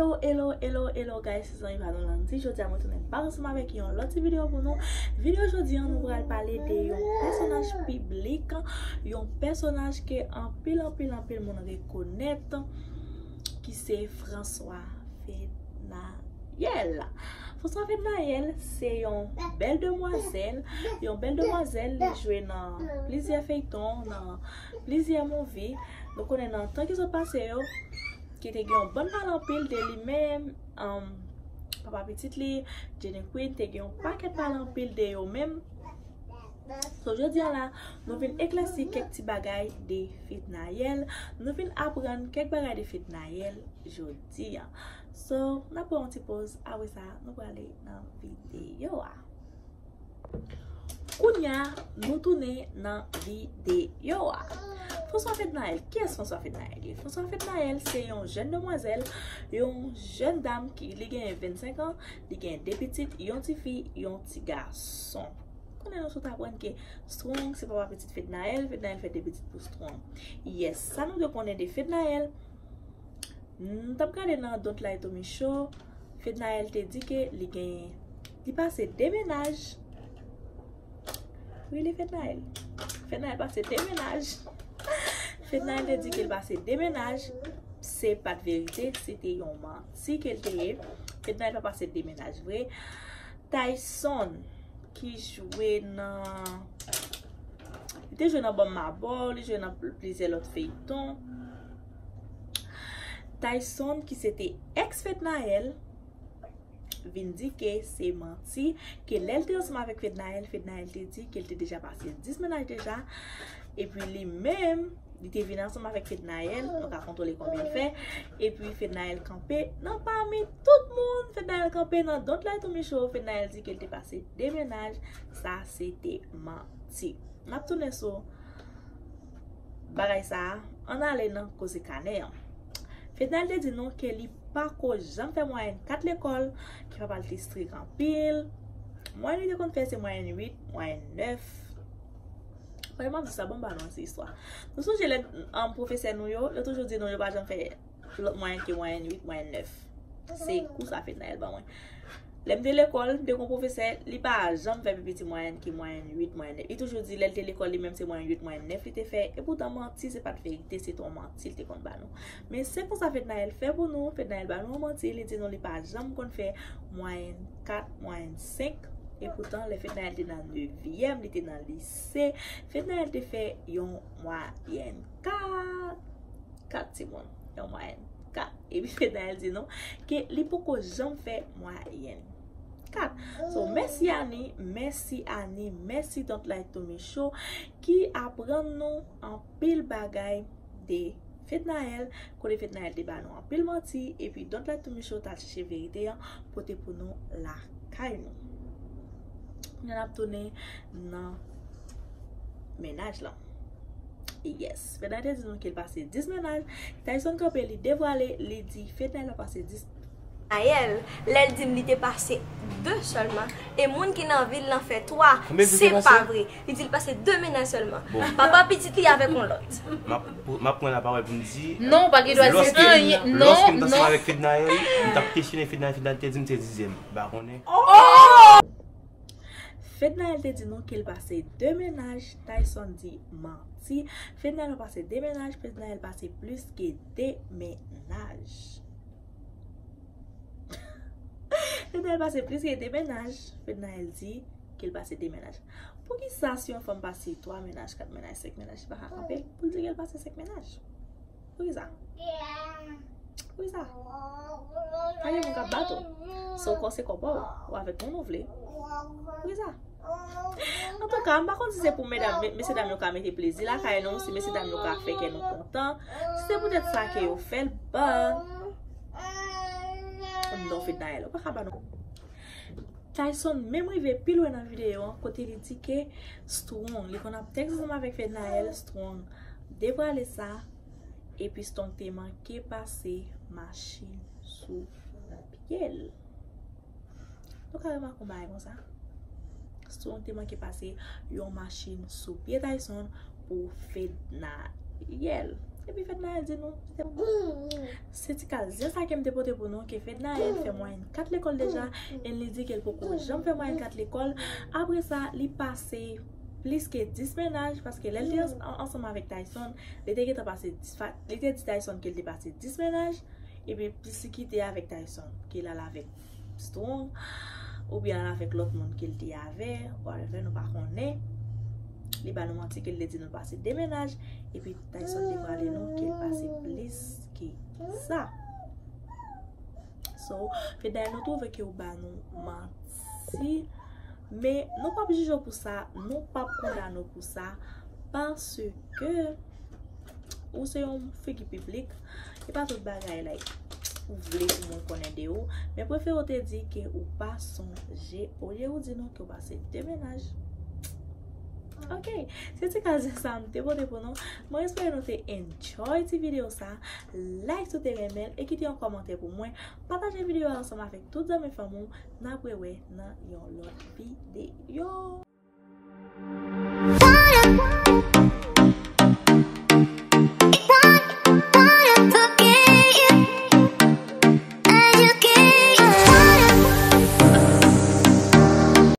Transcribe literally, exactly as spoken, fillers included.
Hello, hello, hello, hello, guys, se zanmi pa nou Landy. Jodi a mwen tounen bak ansanm avèk yon lòt ti videyo pou nou. Videyo jodi an, nou pral pale de yon pèsonaj piblik, yon pèsonaj ke anpil, anpil, anpil moun rekonèt, ki se François Fednaelle. François Fednaelle se yon bèl demwazèl, yon bèl demwazèl, li jwe nan plizyè feyton, nan plizyè movie. Nou konnen nan tan ki sot pase yo, ki te gen yon bann pale anpil de li menm, um, papa pitit li, Jenny Queen, te gen yon pakèt pale anpil de yo menm. So, jodi a la, nou vin eklèsi kèk ti bagay de Fednaelle. Nou vin aprann kèk bagay de Fednaelle jodi a. So, n ap pran yon ti poz, apre sa, nou prale nan videyo a. Kounye a, nou tounen nan videyo a. François Fednaelle, kiyès François Fednaelle ye? François Fednaelle se yon jèn demwazèl, yon jèn dam ki li genyen vennsenk an, li genyen de pitit, yon ti fi, yon ti gason. Konnen nou sot aprann ke Strong se papa pitit Fednaelle, Fednaelle fè de pitit pou Strong. Yes, sa nou dwe konnen de Fednaelle. M t ap gade nan Don't Lie to Me Show, Fednaelle te di ke li gen, li pase de mennaj. Really, Fednaelle? Fednaelle pase de mennaj. Fednaelle te di ke l pase de mennaj. Se pa t verite, se te yon manti ke l te ye. Fednaelle pa pase de mennaj vre. Tyson, ki jwe nan, li te jwe nan Banm Mabò, li jwe nan pl-, plizyè lòt feyton. Tyson, ki se te ex Fednaelle, vin di ke se manti, ke lè l te ansanm avèk Fednaelle, Fednaelle te di ke l te deja pase dis mennaj deja, epi li menm, li te vin ansanm avèk Fednaelle, nou ka kontwole konbyen l fè, epi Fednaelle kanpe nan pami tout moun, Fednaelle kanpe nan Don't Lie to Me Show, Fednaelle di ke l te pase de mennaj, sa se te manti. N ap tounen sou bagay sa a, ann ale nan koze kanè an. Fednaelle te di nou ke li pa ko janm fè mwayèn kat lekòl, ke papa l te strik anpil. Mwayèn li te konn fè se mwayèn uit, mwayèn nèf. Fòk m ap di sa, bon, m ba nou yon ti istwa. Nou sonje lè, um, pwofesè nou yo, yo toujou di nou yo pa janm fè lòt mwayèn ke mwayèn uit, mwayèn nèf. Se kou sa Fednaelle ban mwen. Lè m te lekòl, m te gon pwofesè, li pa janm fè pi piti mwayèn ke mwayèn uit, mwayèn nèf. Li toujou di lè l te lekòl, li menm se mwayèn uit, mwayèn nèf li te fè. Epoutan, manti, se pa t verite, se t on manti l te konn ba nou. Men se konsa Fednaelle fè pou nou, Fednaelle ba nou yon manti, li di nou li pa janm konn fè mwayèn kat, mwayèn senk. Epoutan, lè Fednaelle te nan nevyèm, li te nan lise, Fednaelle te fè yon mwayèn kat. Kat, timoun, yon mwayèn kat. Epi Fednaelle di nou ke li poko janm fè mwayèn kat. So, mèsi Annie, mèsi Annie, mèsi Don't Lie to Me Show ki aprann nou anpil bagay de Fednaelle, kote Fednaelle te ba nou anpil manti, epi Don't Lie to Me Show t al chèche verite an, pote pou nou lakay nou. Kounye a n ap tounen nan mennaj lan. Yes, Fednaelle te di nou ke l pase dis mennaj. Tyson kanpe, li devwale, li di Fednaelle pa pase dis. Ayèl, lè l di m li te pase de sèlman, e moun ki nan vi l lan fè twa, se pa vre. Li di l pase de mennaj sèlman. Bon. Papa pitit li avèk yon lòt. M ap, m ap pran lapawòl pou m di, non, ou pa gen dwa di anyen. Lòske, non, lòske m t ansanm avèk Fednaelle, m t ap kesyone Fednaelle, Fednaelle te di m se dizyèm. M pa konnen. Fednaelle te di nou ke l pase de mennaj, Tyson di manti. Fednaelle pa pase de mennaj, Fednaelle pase plis ke de mennaj. Fednaelle pase plis ke de mennaj, Fednaelle di ke l pase de mennaj. Poukisa si yon fanm pase twa mennaj, kat mennaj, senk mennaj, li pa ka kanpe pou l di ke l pase senk mennaj? Poukisa? Poukisa? Pa gen moun k ap bat ou. Se w kò, se kò pa w. Ou avèk moun ou vle. Poukisa? Antouka, m pa konn si se pou medam, me-, mesye dam yo ka mete plezi lakay nou, si mesye dam yo ka fè kè nou kontan. Si se poutèt sa ke yo fè l, but non, Fednaelle, ou pa ka ba nou. Tyson menm rive pi lwen nan videyo an, kote li di ke Strong, li konn ap tèks ansanm avèk Fednaelle, Strong devwale sa, epi Strong te manke pase machin sou pye l. Nou ka remake yon bagay konsa? Strong te manke pase yon machin sou pye Tyson pou Fednaelle. Epi Fednaelle di nou, se ti kal zen sa ke m te pote pou nou, ke Fednaelle fè mwayèn kat lekòl deja, e li di ke l poko janm fè mwayèn kat lekòl. Apre sa, li pase plis ke dis mennaj, paske lè l te ans- ansanm avèk Tyson, li te gentan pase dis fa- li te di Tyson ke l te pase dis mennaj, epi plis li kite avèk Tyson, ke l al avèk Strong, oubyen al avèk lòt moun ke l te avè, whatever, nou pa konnen. Li ba nou manti ke l te di nou pase de mennaj, epi Tyson te prale nou ke l pase plis ke sa. So, Fednaelle, nou twouve ke ou ba nou manti, men nou p ap jije w pou sa, nou p ap kondane w pou sa, paske ou se yon figi piblik, e pa tout bagay, like, ou vle pou moun konnen de ou, men prefere w te di ke ou pa sonje, olye ou di nou ke ou pase de mennaj. Ok, se ti kal zen sa m te pote pou nou. Mwen espere nou te enjoy ti videyo sa. Like si w te renmen l e kite yon kòmantè pou mwen. Pataje videyo a ansanm avèk tout zanmi fanmi w. N ap rewè nan yon lòt videyo.